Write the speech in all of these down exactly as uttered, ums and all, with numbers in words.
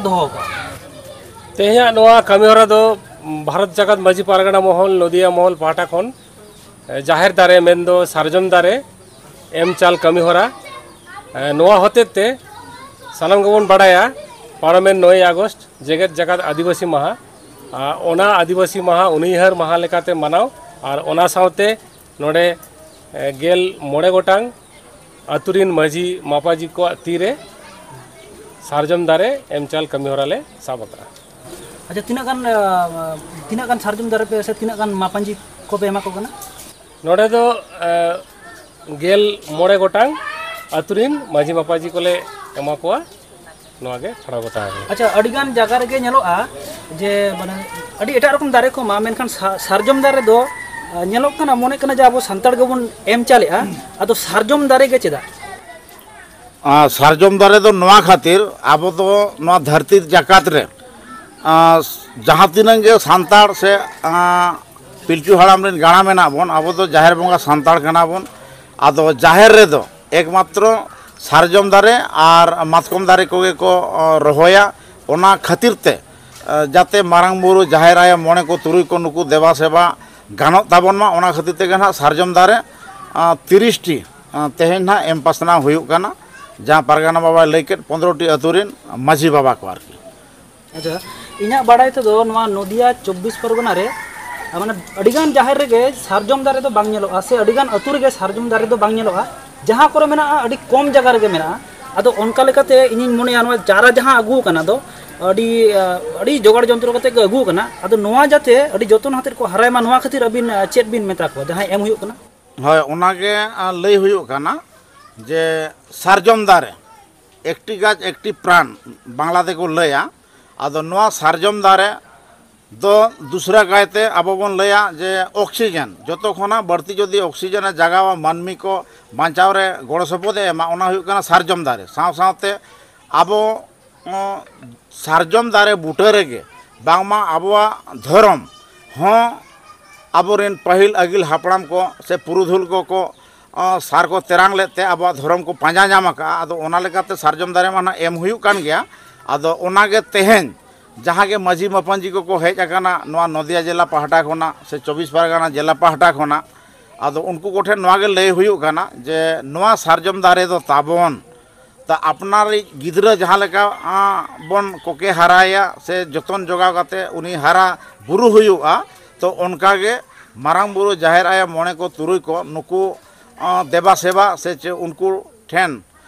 ᱫᱚᱦᱚ ᱟᱠᱟᱫᱼᱟ᱾ ᱛᱮᱦᱮᱧᱟᱜ ᱱᱚᱣᱟ ᱠᱟᱹᱢᱤᱦᱚᱨᱟ ᱫᱚ ᱵᱷᱟᱨᱚᱛ ᱡᱟᱠᱟᱛ ᱢᱟᱹᱡᱷᱤ ᱯᱟᱨᱜᱟᱱᱟ ᱢᱚᱦᱚᱞ, ᱱᱚᱫᱤᱭᱟ ᱢᱚᱦᱚᱞ ᱯᱟᱦᱴᱟ ᱠᱷᱚᱱ, ᱮ, ᱡᱟᱦᱮᱨ ᱫᱟᱨᱮ, ᱢᱮᱱᱫᱚ ᱥᱟᱨᱡᱚᱢ ᱫᱟᱨᱮ ᱮᱢ ᱪᱟᱞ ᱠᱟᱹᱢᱤᱦᱚᱨᱟ, ᱮ, ᱱᱚᱣᱟ ᱦᱚᱛᱮᱡ ᱛᱮ ᱥᱟᱱᱟᱢ ᱜᱮᱵᱚᱱ ᱵᱟᱲᱟᱭᱟ, ᱯᱟᱨᱚᱢᱮᱱ ᱱᱚᱭᱮᱭ ᱟᱜᱚᱥᱴ ᱡᱮᱜᱮᱛ ᱡᱟᱠᱟᱛ ᱟᱹᱫᱤᱵᱟᱹᱥᱤ ᱢᱟᱦᱟ᱾ ᱟᱨ ᱚᱱᱟ ᱟᱹᱫᱤᱵᱟᱹᱥᱤ ᱢᱟᱦᱟ ᱩᱱᱩᱭᱦᱟᱹᱨ ᱢᱟᱦᱟ ᱞᱮᱠᱟᱛᱮ ᱢᱟᱱᱟᱣ, ᱟᱨ ᱚᱱᱟ ᱥᱟᱶᱛᱮ ᱱᱚᱰᱮ, ᱮ, ᱜᱮᱞ ᱢᱚᱬᱮ ᱜᱚᱴᱟᱝ ᱟᱹᱛᱩ ᱨᱤᱱ ᱢᱟᱹᱡᱷᱤ ᱢᱟᱯᱟᱡᱤ ᱠᱚᱣᱟᱜ ᱛᱤᱨᱮ ᱥᱟᱨᱡᱚᱢ ᱫᱟᱨᱮ ᱮᱢ ᱪᱟᱞ ᱠᱟᱹᱢᱤ ᱦᱚᱨᱟ ᱞᱮ ᱥᱟᱵ ᱟᱠᱟᱫᱼᱟ᱾ ᱟᱪᱪᱷᱟ, ᱛᱤᱱᱟᱹᱜ ᱜᱟᱱ, ᱟᱸ, ᱛᱤᱱᱟᱹᱜ ᱜᱟᱱ ᱥᱟᱨᱡᱚᱢ ᱫᱟᱨᱮ ᱯᱮ ᱥᱮ ᱛᱤᱱᱟᱹᱜ ᱜᱟᱱ ᱢᱟᱯᱟᱡᱤ ᱠᱚᱯᱮ ᱮᱢᱟ ᱠᱚ ᱠᱟᱱᱟ? ᱱᱚᱰᱮ ᱫᱚ, ᱟᱸ, ᱜᱮᱞ ᱢᱚᱬᱮ ᱜᱚᱴᱟᱝ ᱟᱹᱛᱩ ᱨᱤᱱ ᱢᱟᱹᱡᱷᱤ ᱢᱟᱯᱟᱡᱤ ᱠᱚᱞᱮ ᱮᱢᱟ ᱠᱚᱣᱟ᱾ ᱱᱚᱣᱟ ᱜᱮ ᱪᱷᱟᱲᱟᱣ ᱠᱟᱛᱷᱟ ᱠᱟᱱᱟ᱾ ᱟᱪᱪᱷᱟ, ᱟᱹᱰᱤ ᱜᱟᱱ ᱡᱟᱭᱜᱟ ᱨᱮᱜᱮ ᱧᱮᱞᱚᱜᱼᱟ ᱡᱮ, ᱢᱟᱱᱮ, ᱟᱹᱰᱤ ᱮᱴᱟᱜ ᱨᱚᱠᱚᱢ ᱫᱟᱨᱮ ᱠᱚ ᱮᱢᱟ, ᱢᱮᱱᱠᱷᱟᱱ ᱥᱟ-, ᱥᱟᱨᱡᱚᱢ ᱫᱟᱨᱮ ᱫᱚ, ᱟᱸ, ᱧᱮᱞᱚᱜ ᱠᱟᱱᱟ, ᱢᱚᱱᱮᱜ ᱠᱟᱱᱟ ᱡᱮ ᱟᱵᱚ ᱥᱟᱱᱛᱟᱲ ᱜᱮᱵᱚᱱ ᱮᱢ ᱪᱟᱞᱮᱜᱼᱟ᱾ ᱟᱫᱚ ᱥᱟᱨᱡᱚᱢ ᱫᱟᱨᱮ ᱜᱮ ᱪᱮᱫᱟᱜ? ᱟᱨ ᱥᱟᱨᱡᱚᱢ ᱫᱟᱨᱮ ᱫᱚ ᱱᱚᱣᱟ ᱠᱷᱟᱹᱛᱤᱨ, ᱟᱵᱚ ᱫᱚ ᱱᱚᱣᱟ ᱫᱷᱟᱹᱨᱛᱤ ᱡᱟᱠᱟᱛ ᱨᱮ, ᱟᱸ, ᱡᱟᱦᱟᱸ ᱛᱤᱱᱟᱹᱜ ᱜᱮ ᱥᱟᱱᱛᱟᱲ ᱥᱮ, ᱟᱸ, ᱯᱤᱞᱪᱩ ᱦᱟᱲᱟᱢ ᱨᱮᱱ ᱜᱟᱬᱟ ᱢᱮᱱᱟᱜ ᱵᱚᱱ, ᱟᱵᱚ ᱫᱚ ᱡᱟᱦᱮᱨ ᱵᱚᱸᱜᱟ ᱥᱟᱱᱛᱟᱲ ᱠᱟᱱᱟ ᱵᱚᱱ᱾ ᱟᱫᱚ ᱡᱟᱦᱮᱨ ᱨᱮᱫᱚ ᱮᱠᱢᱟᱛᱨᱚ ᱥᱟᱨᱡᱚᱢ ᱫᱟᱨᱮ ᱟᱨ ᱢᱟᱛᱠᱚᱢ ᱫᱟᱨᱮ ᱠᱚᱜᱮ ᱠᱚ, ᱚ, ᱨᱚᱦᱚᱭᱟ᱾ ᱚᱱᱟ ᱠᱷᱟᱹᱛᱤᱨ ᱛᱮ, ᱮ, ᱡᱟᱛᱮ ᱢᱟᱨᱟᱝ ᱵᱩᱨᱩ, ᱡᱟᱦᱮᱨ ᱟᱭᱳ, ᱢᱚᱬᱮ ᱠᱚ, ᱛᱩᱨᱩᱭ ᱠᱚ, ᱱᱩᱠᱩ ᱫᱮᱵᱟ ᱥᱮᱵᱟ ᱜᱟᱱᱚᱜ ᱛᱟᱵᱚᱱ ᱢᱟ, ᱚᱱᱟ ᱠᱷᱟᱹᱛᱤᱨ ᱛᱮᱜᱮ ᱱᱟᱦᱟᱜ ᱥᱟᱨᱡᱚᱢ ᱫᱟᱨᱮ, ᱟᱸ, ᱛᱤᱨᱤᱥ ᱴᱤ, ᱟᱸ, ᱛᱮᱦᱮᱧ ᱱᱟᱦᱟᱜ ᱮᱢ ᱯᱟᱥᱱᱟᱣ ᱦᱩᱭᱩᱜ ᱠᱟᱱᱟ, ᱡᱟᱦᱟᱸ ᱯᱟᱨᱜᱟᱱᱟ ᱵᱟᱵᱟᱭ ᱞᱟᱹᱭ ᱠᱮᱫ, ᱯᱚᱱᱫᱽᱨᱚ ᱴᱤ ᱟᱹᱛᱩ ᱨᱮᱱ ᱢᱟᱹᱡᱷᱤ ᱵᱟᱵᱟ ᱠᱚ ᱟᱨᱠᱤ᱾ ᱟᱪᱪᱷᱟ, ᱤᱧᱟᱹᱜ ᱵᱟᱲᱟᱭ ᱛᱮᱫᱚ ᱱᱚᱣᱟ ᱱᱚᱫᱤᱭᱟ ᱪᱚᱵᱵᱤᱥ ᱯᱚᱨᱜᱚᱱᱟ ᱨᱮ, ᱟᱨ ᱢᱟᱱᱮ, ᱟᱹᱰᱤᱜᱟᱱ ᱡᱟᱦᱮᱨ ᱨᱮᱜᱮ ᱥᱟᱨᱡᱚᱢ ᱫᱟᱨᱮ ᱫᱚ ᱵᱟᱝ ᱧᱮᱞᱚᱜᱼᱟ, ᱥᱮ ᱟᱹᱰᱤᱜᱟᱱ ᱟᱹᱛᱩ ᱨᱮᱜᱮ ᱥᱟᱨᱡᱚᱢ ᱫᱟᱨᱮ ᱫᱚ ᱵᱟᱝ ᱧᱮᱞᱚᱜᱼᱟ᱾ ᱡᱟᱦᱟᱸ ᱠᱚᱨᱮ ᱢᱮᱱᱟᱜᱼᱟ, ᱟᱹᱰᱤ ᱠᱚᱢ ᱡᱟᱭᱜᱟ ᱨᱮᱜᱮ ᱢᱮᱱᱟᱜᱼᱟ᱾ ᱟᱫᱚ ᱚᱱᱠᱟ ᱞᱮᱠᱟᱛᱮ ᱤᱧᱤᱧ ᱢᱚᱱᱮᱭᱟ, ᱱᱚᱣᱟ ᱪᱟᱨᱟ ᱡᱟᱦᱟᱸ ᱟᱹᱜᱩ ᱟᱠᱟᱱᱟ ᱫᱚ, ᱟᱹᱰᱤ, ᱟᱹᱰᱤ ᱡᱚᱜᱟᱲ ᱡᱚᱱᱛᱨᱚ ᱠᱟᱛᱮ ᱜᱮ ᱟᱹᱜᱩ ᱟᱠᱟᱱᱟ᱾ ᱟᱫᱚ ᱱᱚᱣᱟ ᱡᱟᱛᱮ ᱟᱹᱰᱤ ᱡᱚᱛᱚᱱ ᱦᱟᱛᱮᱫ ᱠᱚ ᱦᱟᱨᱟᱭ ᱢᱟ, ᱱᱚᱣᱟ ᱠᱷᱟᱹᱛᱤᱨ ᱟᱹᱵᱤᱱ, ᱟᱸ, ᱪᱮᱫ ᱵᱤᱱ ᱢᱮᱛᱟ ᱠᱚᱣᱟ, ᱡᱟᱦᱟᱸᱭ ᱮᱢ ᱦᱩᱭᱩᱜ ᱠᱟᱱᱟ? ᱦᱳᱭ, ᱚᱱᱟᱜᱮ, ᱟᱸ, ᱞᱟᱹᱭ ᱦᱩᱭᱩᱜ ᱠᱟᱱᱟ ᱡᱮ ᱥᱟᱨᱡᱚᱢ ᱫᱟᱨᱮ, ᱮᱠᱴᱤ ᱜᱟᱪᱷ ᱮᱠᱴᱤ ᱯᱨᱟᱱ, ᱵᱟᱝᱞᱟ ᱛᱮᱠᱚ ᱞᱟᱹᱭᱟ᱾ ᱟᱫᱚ ᱱᱚᱣᱟ ᱥᱟᱨᱡᱚᱢ ᱫᱟᱨᱮ ᱫᱚ ᱫᱩᱥᱨᱟ ᱠᱟᱭᱛᱮ ᱟᱵᱚ ᱵᱚᱱ ᱞᱟᱹᱭᱟ ᱡᱮ ᱚᱠᱥᱤᱡᱮᱱ, ᱡᱚᱛᱚ ᱠᱷᱚᱱᱟᱜ ᱵᱟᱹᱲᱛᱤ ᱡᱩᱫᱤ ᱚᱠᱥᱤᱡᱮᱱ ᱮ ᱡᱟᱜᱟᱣᱟ, ᱢᱟᱹᱱᱢᱤ ᱠᱚ ᱵᱟᱧᱪᱟᱣ ᱨᱮ ᱜᱚᱲᱚ ᱥᱚᱯᱚᱦᱚᱫ ᱮ ᱮᱢᱟ, ᱚᱱᱟ ᱦᱩᱭᱩᱜ ᱠᱟᱱᱟ ᱥᱟᱨᱡᱚᱢ ᱫᱟᱨᱮ᱾ ᱥᱟᱶ ᱥᱟᱶᱛᱮ ᱟᱵᱚ, ᱚ, ᱥᱟᱨᱡᱚᱢ ᱫᱟᱨᱮ ᱵᱩᱴᱟᱹ ᱨᱮᱜᱮ ᱵᱟᱝᱢᱟ ᱟᱵᱚᱣᱟᱜ ᱫᱷᱚᱨᱚᱢ ᱦᱚᱸ ᱟᱵᱚᱨᱮᱱ ᱯᱟᱹᱦᱤᱞ ᱟᱹᱜᱤᱞ ᱦᱟᱯᱲᱟᱢ ᱠᱚ ᱥᱮ ᱯᱩᱨᱩᱫᱷᱩᱞ ᱠᱚᱠᱚ, ᱚ, ᱥᱟᱨ ᱠᱚ ᱛᱮᱨᱟᱝ ᱞᱮᱫ ᱛᱮ ᱟᱵᱚᱣᱟᱜ ᱫᱷᱚᱨᱚᱢ ᱠᱚ ᱯᱟᱸᱡᱟ ᱧᱟᱢ ᱟᱠᱟᱫᱼᱟ᱾ ᱟᱫᱚ ᱚᱱᱟ ᱞᱮᱠᱟᱛᱮ ᱥᱟᱨᱡᱚᱢ ᱫᱟᱨᱮ ᱢᱟ ᱱᱟᱜ ᱮᱢ ᱦᱩᱭᱩᱜ ᱠᱟᱱ ᱜᱮᱭᱟ᱾ ᱟᱫᱚ ᱚᱱᱟᱜᱮ ᱛᱮᱦᱮᱧ ᱡᱟᱦᱟᱸ ᱜᱮ ᱢᱟᱹᱡᱷᱤ ᱢᱟᱯᱟᱧᱡᱤ ᱠᱚᱠᱚ ᱦᱮᱡ ᱟᱠᱟᱱᱟ ᱱᱚᱣᱟ ᱱᱚᱫᱤᱭᱟ ᱡᱮᱞᱟ ᱯᱟᱦᱴᱟ ᱠᱷᱚᱱᱟᱜ ᱥᱮ ᱪᱚᱵᱵᱤᱥ ᱯᱟᱨᱜᱟᱱᱟ ᱡᱮᱞᱟ ᱯᱟᱦᱴᱟ ᱠᱷᱚᱱᱟᱜ, ᱟᱫᱚ ᱩᱱᱠᱩ ᱠᱚᱴᱷᱮᱱ ᱱᱚᱣᱟ ᱜᱮ ᱞᱟᱹᱭ ᱦᱩᱭᱩᱜ ᱠᱟᱱᱟ ᱡᱮ ᱱᱚᱣᱟ ᱥᱟᱨᱡᱚᱢ ᱫᱟᱨᱮ ᱫᱚ ᱛᱟᱵᱚᱱ, ᱛᱟ ᱟᱯᱱᱟᱨᱤᱡ ᱜᱤᱫᱽᱨᱟᱹ ᱡᱟᱦᱟᱸ ᱞᱮᱠᱟ, ᱟᱸ, ᱵᱚᱱ ᱠᱚᱠᱮ ᱦᱟᱨᱟᱭᱟ ᱥᱮ ᱡᱚᱛᱚᱱ ᱡᱚᱜᱟᱣ ᱠᱟᱛᱮ ᱩᱱᱤ ᱦᱟᱨᱟ ᱵᱩᱨᱩ ᱦᱩᱭᱩᱜᱼᱟ, ᱛᱚ ᱚᱱᱠᱟ ᱜᱮ ᱢᱟᱨᱟᱝ ᱵᱩᱨᱩ, ᱡᱟᱦᱮᱨ ᱟᱭᱳ, ᱢᱚᱬᱮ ᱠᱚ, ᱛᱩᱨᱩᱭ ᱠᱚ, ᱱᱩᱠᱩ, ᱟᱸ, ᱫᱮᱵᱟ ᱥᱮᱵᱟ ᱥᱮ ᱪᱮ ᱩᱱᱠᱩ ᱴᱷᱮᱱ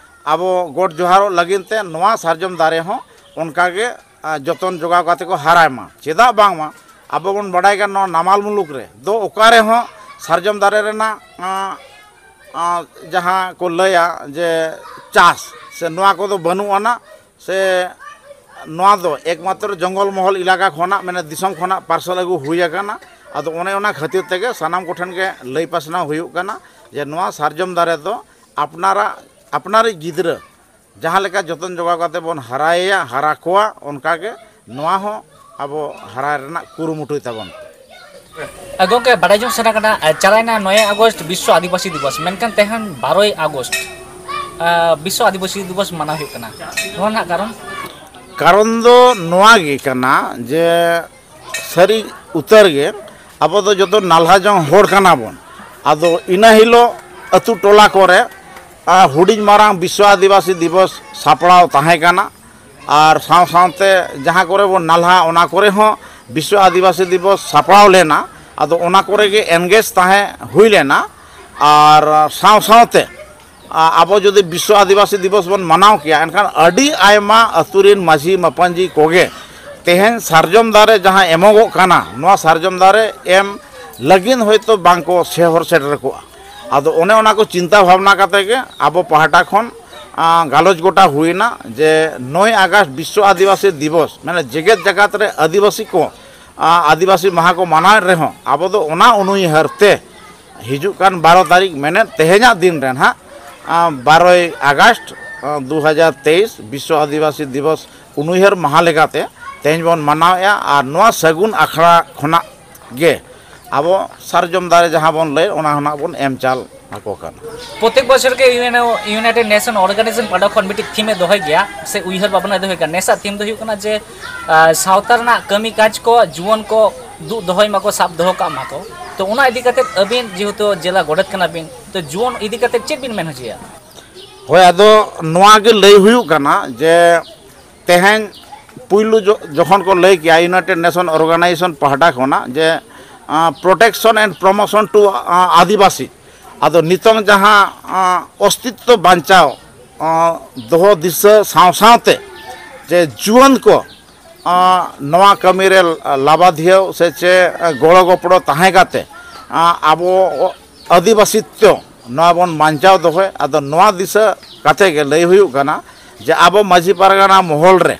ᱟᱵᱚ ᱜᱚᱰ ᱡᱚᱦᱟᱨᱚᱜ ᱞᱟᱹᱜᱤᱫ ᱛᱮ ᱱᱚᱣᱟ ᱥᱟᱨᱡᱚᱢ ᱫᱟᱨᱮ ᱦᱚᱸ ᱚᱱᱠᱟ ᱜᱮ, ᱟᱸ, ᱡᱚᱛᱚᱱ ᱡᱚᱜᱟᱣ ᱠᱟᱛᱮ ᱠᱚ ᱦᱟᱨᱟᱭ ᱢᱟ᱾ ᱪᱮᱫᱟᱜ ᱵᱟᱝᱢᱟ ᱟᱵᱚ ᱵᱚᱱ ᱵᱟᱰᱟᱭ ᱠᱟᱱ ᱱᱚᱣᱟ ᱱᱟᱢᱟᱞ ᱢᱩᱞᱩᱠ ᱨᱮ ᱫᱚ ᱚᱠᱟ ᱨᱮᱦᱚᱸ ᱥᱟᱨᱡᱚᱢ ᱫᱟᱨᱮ ᱨᱮᱱᱟᱜ, ᱟᱸ, ᱟᱸ, ᱡᱟᱦᱟᱸ ᱠᱚ ᱞᱟᱹᱭᱟ ᱡᱮ ᱪᱟᱥ ᱥᱮ ᱱᱚᱣᱟ ᱠᱚᱫᱚ ᱵᱟᱹᱱᱩᱜ ᱟᱱᱟ, ᱥᱮ ᱱᱚᱣᱟ ᱫᱚ ᱮᱠᱢᱟᱛᱨᱚ ᱡᱚᱝᱜᱚᱞ ᱢᱚᱦᱚᱞ ᱮᱞᱟᱠᱟ ᱠᱷᱚᱱᱟᱜ, ᱢᱟᱱᱮ ᱫᱤᱥᱚᱢ ᱠᱷᱚᱱᱟᱜ ᱯᱟᱨᱥᱟᱞ ᱟᱹᱜᱩ ᱦᱩᱭ ᱟᱠᱟᱱᱟ᱾ ᱟᱫᱚ ᱚᱱᱮ ᱚᱱᱟ ᱠᱷᱟᱹᱛᱤᱨ ᱛᱮᱜᱮ ᱥᱟᱱᱟᱢ ᱠᱚᱴᱷᱮᱱ ᱜᱮ ᱞᱟᱹᱭ ᱯᱟᱥᱱᱟᱣ ᱦᱩᱭᱩᱜ ᱠᱟᱱᱟ ᱡᱮ ᱱᱚᱣᱟ ᱥᱟᱨᱡᱚᱢ ᱫᱟᱨᱮ ᱫᱚ ᱟᱯᱱᱟᱨᱟᱜ, ᱟᱯᱱᱟᱨᱤᱡ ᱜᱤᱫᱽᱨᱟᱹ ᱡᱟᱦᱟᱸ ᱞᱮᱠᱟ ᱡᱚᱛᱚᱱ ᱡᱚᱜᱟᱣ ᱠᱟᱛᱮ ᱵᱚᱱ ᱦᱟᱨᱟᱭᱮᱭᱟ, ᱦᱟᱨᱟ ᱠᱚᱣᱟ, ᱚᱱᱠᱟ ᱜᱮ ᱱᱚᱣᱟ ᱦᱚᱸ ᱟᱵᱚ ᱦᱟᱨᱟ ᱨᱮᱱᱟᱜ ᱠᱩᱨᱩᱢᱩᱴᱩᱭ ᱛᱟᱵᱚᱱ ᱯᱮ᱾ ᱜᱚᱢᱠᱮ, ᱵᱟᱰᱟᱭ ᱡᱚᱝ ᱥᱟᱱᱟ ᱠᱟᱱᱟ, ᱪᱟᱞᱟᱣᱮᱱᱟ ᱱᱚᱭᱮ ᱟᱜᱚᱥᱴ ᱵᱤᱥᱥᱚ ᱟᱹᱫᱤᱵᱟᱹᱥᱤ ᱫᱤᱵᱚᱥ, ᱢᱮᱱᱠᱷᱟᱱ ᱛᱮᱦᱮᱧ ᱵᱟᱨᱚᱭ ᱟᱜᱚᱥᱴ, ᱟᱸ, ᱵᱤᱥᱥᱚ ᱟᱹᱫᱤᱵᱟᱹᱥᱤ ᱫᱤᱵᱚᱥ ᱢᱟᱱᱟᱣ ᱦᱩᱭᱩᱜ ᱠᱟᱱᱟ᱾ ᱱᱚᱣᱟ ᱨᱮᱱᱟᱜ ᱠᱟᱨᱚᱱ? ᱠᱟᱨᱚᱱ ᱫᱚ ᱱᱚᱣᱟ ᱜᱮ ᱠᱟᱱᱟ ᱡᱮ ᱥᱟᱹᱨᱤ ᱩᱛᱟᱹᱨ ᱜᱮ ᱟᱵᱚ ᱫᱚ ᱡᱚᱛᱚ ᱱᱟᱞᱦᱟ ᱡᱚᱝ ᱦᱚᱲ ᱠᱟᱱᱟ ᱵᱚᱱ᱾ ᱟᱫᱚ ᱤᱱᱟᱹ ᱦᱤᱞᱳᱜ ᱟᱹᱛᱩ ᱴᱚᱞᱟ ᱠᱚᱨᱮ, ᱟ, ᱦᱩᱰᱤᱧ ᱢᱟᱨᱟᱝ ᱵᱤᱥᱥᱚ ᱟᱹᱫᱤᱵᱟᱹᱥᱤ ᱫᱤᱵᱚᱥ ᱥᱟᱯᱲᱟᱣ ᱛᱟᱦᱮᱸ ᱠᱟᱱᱟ᱾ ᱟᱨ ᱥᱟᱶ ᱥᱟᱶᱛᱮ ᱡᱟᱦᱟᱸ ᱠᱚᱨᱮ ᱵᱚᱱ ᱱᱟᱞᱦᱟ, ᱚᱱᱟ ᱠᱚᱨᱮ ᱦᱚᱸ ᱵᱤᱥᱥᱚ ᱟᱹᱫᱤᱵᱟᱹᱥᱤ ᱫᱤᱵᱚᱥ ᱥᱟᱯᱲᱟᱣ ᱞᱮᱱᱟ᱾ ᱟᱫᱚ ᱚᱱᱟ ᱠᱚᱨᱮ ᱜᱮ engage ᱛᱟᱦᱮᱸ ᱦᱩᱭ ᱞᱮᱱᱟ᱾ ᱟᱨ ᱥᱟᱶ ᱥᱟᱶᱛᱮ ᱟ-, ᱟᱵᱚ ᱡᱩᱫᱤ ᱵᱤᱥᱥᱚ ᱟᱹᱫᱤᱵᱟᱹᱥᱤ ᱫᱤᱵᱚᱥ ᱵᱚᱱ ᱢᱟᱱᱟᱣ ᱠᱮᱭᱟ, ᱮᱱᱠᱷᱟᱱ ᱟᱹᱰᱤ ᱟᱭᱢᱟ ᱟᱹᱛᱩ ᱨᱮᱱ ᱢᱟᱹᱡᱷᱤ ᱢᱟᱯᱟᱧᱡᱤ ᱠᱚᱜᱮ ᱛᱮᱦᱮᱧ ᱥᱟᱨᱡᱚᱢ ᱫᱟᱨᱮ ᱡᱟᱦᱟᱸ ᱮᱢᱚᱜᱚᱜ ᱠᱟᱱᱟ, ᱱᱚᱣᱟ ᱥᱟᱨᱡᱚᱢ ᱫᱟᱨᱮ ᱮᱢ ᱞᱟᱹᱜᱤᱫ ᱦᱚᱭᱛᱳ ᱵᱟᱝ ᱠᱚ ᱥᱮᱦᱚᱨ ᱥᱮᱴᱮᱨ ᱠᱚᱜᱼᱟ᱾ ᱟᱫᱚ ᱚᱱᱮ ᱚᱱᱟ ᱠᱚ ᱪᱤᱱᱛᱟᱹ ᱵᱷᱟᱵᱽᱱᱟ ᱠᱟᱛᱮ ᱜᱮ ᱟᱵᱚ ᱯᱟᱦᱴᱟ ᱠᱷᱚᱱ, ᱟ, ᱜᱟᱞᱚᱪ ᱜᱚᱴᱟ ᱦᱩᱭᱱᱟ ᱡᱮ ᱱᱚᱭ ᱟᱜᱚᱥᱴ ᱵᱤᱥᱥᱚ ᱟᱹᱫᱤᱵᱟᱹᱥᱤ ᱫᱤᱵᱚᱥ, ᱢᱟᱱᱮ ᱡᱮᱜᱮᱛ ᱡᱟᱠᱟᱛ ᱨᱮ ᱟᱹᱫᱤᱵᱟᱹᱥᱤ ᱠᱚ, ᱟ, ᱟᱹᱫᱤᱵᱟᱹᱥᱤ ᱢᱟᱦᱟ ᱠᱚ ᱢᱟᱱᱟᱣᱮᱫ ᱨᱮᱦᱚᱸ, ᱟᱵᱚ ᱫᱚ ᱚᱱᱟ ᱩᱱᱩᱭᱦᱟᱹᱨ ᱛᱮ ᱦᱤᱡᱩᱜ ᱠᱟᱱ ᱵᱟᱨᱚ ᱛᱟᱹᱨᱤᱠᱷ, ᱢᱮᱱᱮᱫ ᱛᱮᱦᱮᱧᱟᱜ ᱫᱤᱱ ᱨᱮ ᱱᱟᱦᱟᱜ, ᱟ, ᱵᱟᱨᱚᱭ ᱟᱜᱚᱥᱴ, ᱟ, ᱫᱩ ᱦᱟᱡᱟᱨ ᱛᱮᱭᱤᱥ ᱵᱤᱥᱥᱚ ᱟᱹᱫᱤᱵᱟᱹᱥᱤ ᱫᱤᱵᱚᱥ ᱩᱱᱩᱭᱦᱟᱹᱨ ᱢᱟᱦᱟ ᱞᱮᱠᱟᱛᱮ ᱛᱮᱦᱮᱧ ᱵᱚᱱ ᱢᱟᱱᱟᱣᱮᱫᱼᱟ᱾ ᱟᱨ ᱱᱚᱣᱟ ᱥᱟᱹᱜᱩᱱ ᱟᱠᱷᱲᱟ ᱠᱷᱚᱱᱟᱜ ᱜᱮ ᱟᱵᱚ ᱥᱟᱨᱡᱚᱢ ᱫᱟᱨᱮ ᱡᱟᱦᱟᱸ ᱵᱚᱱ ᱞᱟᱹᱭ, ᱚᱱᱟ ᱦᱚᱸ ᱱᱟᱜ ᱵᱚᱱ ᱮᱢ ᱪᱟᱞ ᱟᱠᱚ ᱠᱟᱱᱟ᱾ ᱯᱨᱚᱛᱮᱠ ᱵᱚᱪᱷᱚᱨ ᱜᱮ ᱤᱭᱩᱱᱟᱭᱴᱮᱰ ᱱᱮᱥᱚᱱ ᱚᱨᱜᱟᱱᱟᱭᱡᱮᱥᱚᱱ ᱯᱟᱦᱴᱟ ᱠᱷᱚᱱ ᱢᱤᱫᱴᱤᱡ ᱛᱷᱤᱢ ᱮ ᱫᱚᱦᱚᱭ ᱜᱮᱭᱟ, ᱥᱮ ᱩᱭᱦᱟᱹᱨ ᱵᱷᱟᱵᱽᱱᱟ ᱫᱚᱦᱚᱭ ᱜᱮᱭᱟ᱾ ᱱᱮᱥᱟᱜ ᱛᱷᱤᱢ ᱫᱚ ᱦᱩᱭᱩᱜ ᱠᱟᱱᱟ ᱡᱮ ᱟᱨ, ᱥᱟᱶᱛᱟ ᱨᱮᱱᱟᱜ ᱠᱟᱹᱢᱤ ᱠᱟᱡᱽ ᱠᱚ ᱡᱩᱣᱟᱹᱱ ᱠᱚ ᱫᱩᱜ ᱫᱚᱦᱚᱭ ᱢᱟᱠᱚ, ᱥᱟᱵ ᱫᱚᱦᱚ ᱠᱟᱜ ᱢᱟᱠᱚ᱾ ᱛᱚ, ᱚᱱᱟ ᱤᱫᱤ ᱠᱟᱛᱮ ᱟᱹᱵᱤᱱ ᱡᱮᱦᱮᱛᱩ ᱡᱮᱞᱟ ᱜᱚᱰᱮᱛ ᱠᱟᱱᱟ ᱵᱤᱱ, ᱛᱚ ᱡᱩᱣᱟᱹᱱ ᱤᱫᱤ ᱠᱟᱛᱮ ᱪᱮᱫ ᱵᱤᱱ ᱢᱮᱱ ᱦᱚᱪᱚᱭᱟ? ᱦᱳᱭ, ᱟᱫᱚ ᱱᱚᱣᱟ ᱜᱮ ᱞᱟᱹᱭ ᱦᱩᱭᱩᱜ ᱠᱟᱱᱟ ᱡᱮ ᱛᱮᱦᱮᱧ ᱯᱩᱭᱞᱩ ᱡᱚ-, ᱡᱚᱠᱷᱚᱱ ᱠᱚ ᱞᱟᱹᱭ ᱠᱮᱜᱼᱟ ᱤᱭᱩᱱᱟᱭᱴᱮᱰ ᱱᱮᱥᱚᱱ ᱚᱨᱜᱟᱱᱟᱭᱡᱮᱥᱚᱱ ᱯᱟᱦᱴᱟ ᱠᱷᱚᱱᱟᱜ ᱡᱮ, ᱟᱸ, protection and promotion to, ᱟᱸ, ᱟᱹᱫᱤᱵᱟᱹᱥᱤ, ᱟᱫᱚ ᱱᱤᱛᱚᱝ ᱡᱟᱦᱟᱸ, ᱟᱸ, ᱚᱥᱛᱤᱛᱛᱚ ᱵᱟᱧᱪᱟᱣ, ᱟᱸ, ᱫᱚᱦᱚ ᱫᱤᱥᱟᱹ ᱥᱟᱶ ᱥᱟᱶᱛᱮ ᱡᱮ ᱡᱩᱣᱟᱹᱱ ᱠᱚ, ᱟᱸ, ᱱᱚᱣᱟ ᱠᱟᱹᱢᱤ ᱨᱮ ᱞᱟᱵᱟᱫᱷᱤᱭᱟᱹᱣ ᱥᱮ ᱪᱮ ᱜᱚᱲᱚ ᱜᱚᱯᱚᱲᱚ ᱛᱟᱦᱮᱸ ᱠᱟᱛᱮ, ᱟᱸ, ᱟᱵᱚ ᱟᱹᱫᱤᱵᱟᱹᱥᱤᱛᱛᱚ ᱱᱚᱣᱟ ᱵᱚᱱ ᱵᱟᱧᱪᱟᱣ ᱫᱚᱦᱚᱭ᱾ ᱟᱫᱚ ᱱᱚᱣᱟ ᱫᱤᱥᱟᱹ ᱠᱟᱛᱮ ᱜᱮ ᱞᱟᱹᱭ ᱦᱩᱭᱩᱜ ᱠᱟᱱᱟ ᱡᱮ ᱟᱵᱚ ᱢᱟᱹᱡᱷᱤ ᱯᱟᱨᱜᱟᱱᱟ ᱢᱚᱦᱚᱞ ᱨᱮ,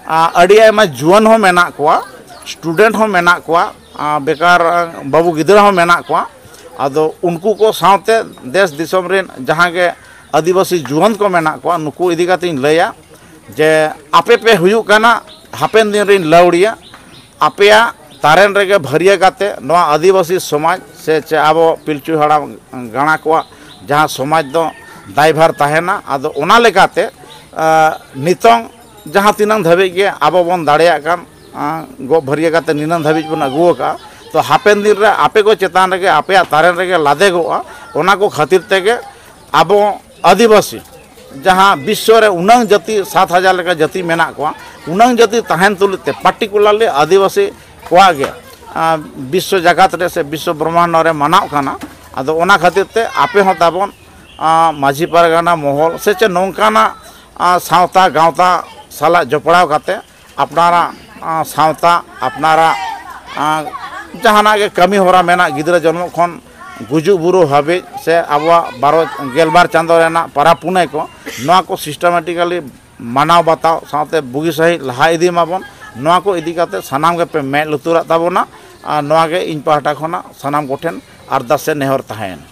ᱟᱸ, ᱟᱹᱰᱤ ᱟᱭᱢᱟ ᱡᱩᱣᱟᱹᱱ ᱦᱚᱸ ᱢᱮᱱᱟᱜ ᱠᱚᱣᱟ, student ᱦᱚᱸ ᱢᱮᱱᱟᱜ ᱠᱚᱣᱟ, ᱟᱸ, ᱵᱮᱠᱟᱨ, ᱟᱸ, ᱵᱟᱹᱵᱩ ᱜᱤᱫᱽᱨᱟᱹ ᱦᱚᱸ ᱢᱮᱱᱟᱜ ᱠᱚᱣᱟ᱾ ᱟᱫᱚ ᱩᱱᱠᱩ ᱠᱚ ᱥᱟᱶᱛᱮ ᱫᱮᱥ ᱫᱤᱥᱚᱢ ᱨᱮᱱ ᱡᱟᱦᱟᱸ ᱜᱮ ᱟᱹᱫᱤᱵᱟᱹᱥᱤ ᱡᱩᱣᱟᱹᱱ ᱠᱚ ᱢᱮᱱᱟᱜ ᱠᱚᱣᱟ, ᱱᱩᱠᱩ ᱤᱫᱤ ᱠᱟᱛᱮᱧ ᱞᱟᱹᱭᱟ ᱡᱮ ᱟᱯᱮ ᱯᱮ ᱦᱩᱭᱩᱜ ᱠᱟᱱᱟ ᱦᱟᱯᱮᱱ ᱫᱤᱱ ᱨᱮᱱ ᱞᱟᱹᱣᱲᱤᱭᱟᱹ᱾ ᱟᱯᱮᱭᱟᱜ ᱛᱟᱨᱮᱱ ᱨᱮᱜᱮ ᱵᱷᱟᱹᱨᱭᱟᱹ ᱠᱟᱛᱮ ᱱᱚᱣᱟ ᱟᱹᱫᱤᱵᱟᱹᱥᱤ ᱥᱚᱢᱟᱡᱽ ᱥᱮ ᱪᱮ ᱟᱵᱚ ᱯᱤᱞᱪᱩ ᱦᱟᱲᱟᱢ ᱜᱟᱬᱟ ᱠᱚᱣᱟᱜ ᱡᱟᱦᱟᱸ ᱥᱚᱢᱟᱡᱽ ᱫᱚ ᱫᱟᱭᱵᱷᱟᱨ ᱛᱟᱦᱮᱱᱟ᱾ ᱟᱫᱚ ᱚᱱᱟ ᱞᱮᱠᱟᱛᱮ, ᱟᱸ, ᱱᱤᱛᱚᱝ ᱡᱟᱦᱟᱸ ᱛᱤᱱᱟᱹᱝ ᱫᱷᱟᱹᱵᱤᱡ ᱜᱮ ᱟᱵᱚ ᱵᱚᱱ ᱫᱟᱲᱮᱭᱟᱜ ᱠᱟᱱ, ᱟᱸ, ᱜᱚᱜ ᱵᱷᱟᱹᱨᱭᱟᱹ ᱠᱟᱛᱮ ᱱᱤᱱᱟᱹᱝ ᱫᱷᱟᱹᱵᱤᱡ ᱵᱚᱱ ᱟᱹᱜᱩ ᱟᱠᱟᱫᱼᱟ᱾ ᱛᱚ ᱦᱟᱯᱮᱱ ᱫᱤᱱ ᱨᱮ ᱟᱯᱮ ᱠᱚ ᱪᱮᱛᱟᱱ ᱨᱮᱜᱮ ᱟᱯᱮᱭᱟᱜ ᱛᱟᱨᱮᱱ ᱨᱮᱜᱮ ᱞᱟᱫᱮᱜᱚᱜᱼᱟ᱾ ᱚᱱᱟ ᱠᱚ ᱠᱷᱟᱹᱛᱤᱨ ᱛᱮᱜᱮ ᱟᱵᱚ ᱟᱹᱫᱤᱵᱟᱹᱥᱤ ᱡᱟᱦᱟᱸ ᱵᱤᱥᱥᱚ ᱨᱮ ᱩᱱᱟᱹᱝ ᱡᱟᱹᱛᱤ, ᱥᱟᱛ ᱦᱟᱡᱟᱨ ᱞᱮᱠᱟ ᱡᱟᱹᱛᱤ ᱢᱮᱱᱟᱜ ᱠᱚᱣᱟ, ᱩᱱᱟᱹᱝ ᱡᱟᱹᱛᱤ ᱛᱟᱦᱮᱱ ᱛᱩᱞᱩᱡ ᱛᱮ particularly ᱟᱹᱫᱤᱵᱟᱹᱥᱤ ᱠᱚᱣᱟᱜ ᱜᱮ, ᱟᱸ, ᱵᱤᱥᱥᱚ ᱡᱟᱠᱟᱛ ᱨᱮ ᱥᱮ ᱵᱤᱥᱥᱚ ᱵᱨᱚᱦᱢᱟᱱᱰ ᱨᱮ ᱢᱟᱱᱟᱣ ᱠᱟᱱᱟ᱾ ᱟᱫᱚ ᱚᱱᱟ ᱠᱷᱟᱹᱛᱤᱨ ᱛᱮ ᱟᱯᱮ ᱦᱚᱸ ᱛᱟᱵᱚᱱ, ᱟᱸ, ᱢᱟᱹᱡᱷᱤ ᱯᱟᱨᱜᱟᱱᱟ ᱢᱚᱦᱚᱞ ᱥᱮ ᱪᱮ ᱱᱚᱝᱠᱟᱱᱟᱜ, ᱟᱸ, ᱥᱟᱶᱛᱟ ᱜᱟᱶᱛᱟ ᱥᱟᱞᱟᱜ ᱡᱚᱯᱲᱟᱣ ᱠᱟᱛᱮ ᱟᱯᱱᱟᱨᱟᱜ, ᱟᱸ, ᱥᱟᱶᱛᱟ, ᱟᱯᱱᱟᱨᱟᱜ, ᱟᱸ, ᱡᱟᱦᱟᱱᱟᱜ ᱜᱮ ᱠᱟᱹᱢᱤ ᱦᱚᱨᱟ ᱢᱮᱱᱟᱜ, ᱜᱤᱫᱽᱨᱟᱹ ᱡᱚᱱᱢᱚ ᱠᱷᱚᱱ ᱜᱩᱡᱩᱜ ᱵᱩᱨᱩ ᱦᱟᱹᱵᱤᱡ ᱥᱮ ᱟᱵᱚᱣᱟᱜ ᱵᱟᱨᱚ, ᱜᱮᱞᱵᱟᱨ ᱪᱟᱸᱫᱳ ᱨᱮᱱᱟᱜ ᱯᱟᱨᱟᱵᱽ ᱯᱩᱱᱟᱹᱭ ᱠᱚ, ᱱᱚᱣᱟ ᱠᱚ systematically ᱢᱟᱱᱟᱣ ᱵᱟᱛᱟᱣ ᱥᱟᱶᱛᱮ ᱵᱩᱜᱤ ᱥᱟᱺᱦᱤᱡ ᱞᱟᱦᱟ ᱤᱫᱤ ᱢᱟᱵᱚᱱ᱾ ᱱᱚᱣᱟ ᱠᱚ ᱤᱫᱤ ᱠᱟᱛᱮ ᱥᱟᱱᱟᱢ ᱜᱮᱯᱮ ᱢᱮᱫ ᱞᱩᱛᱩᱨᱟᱜ ᱛᱟᱵᱚᱱᱟ᱾ ᱟᱨ ᱱᱚᱣᱟ ᱜᱮ ᱤᱧ ᱯᱟᱦᱴᱟ ᱠᱷᱚᱱᱟᱜ ᱥᱟᱱᱟᱢ ᱠᱚᱴᱷᱮᱱ ᱟᱨᱫᱟᱥ ᱥᱮ ᱱᱮᱦᱚᱨ ᱛᱟᱦᱮᱸᱭᱮᱱᱟ᱾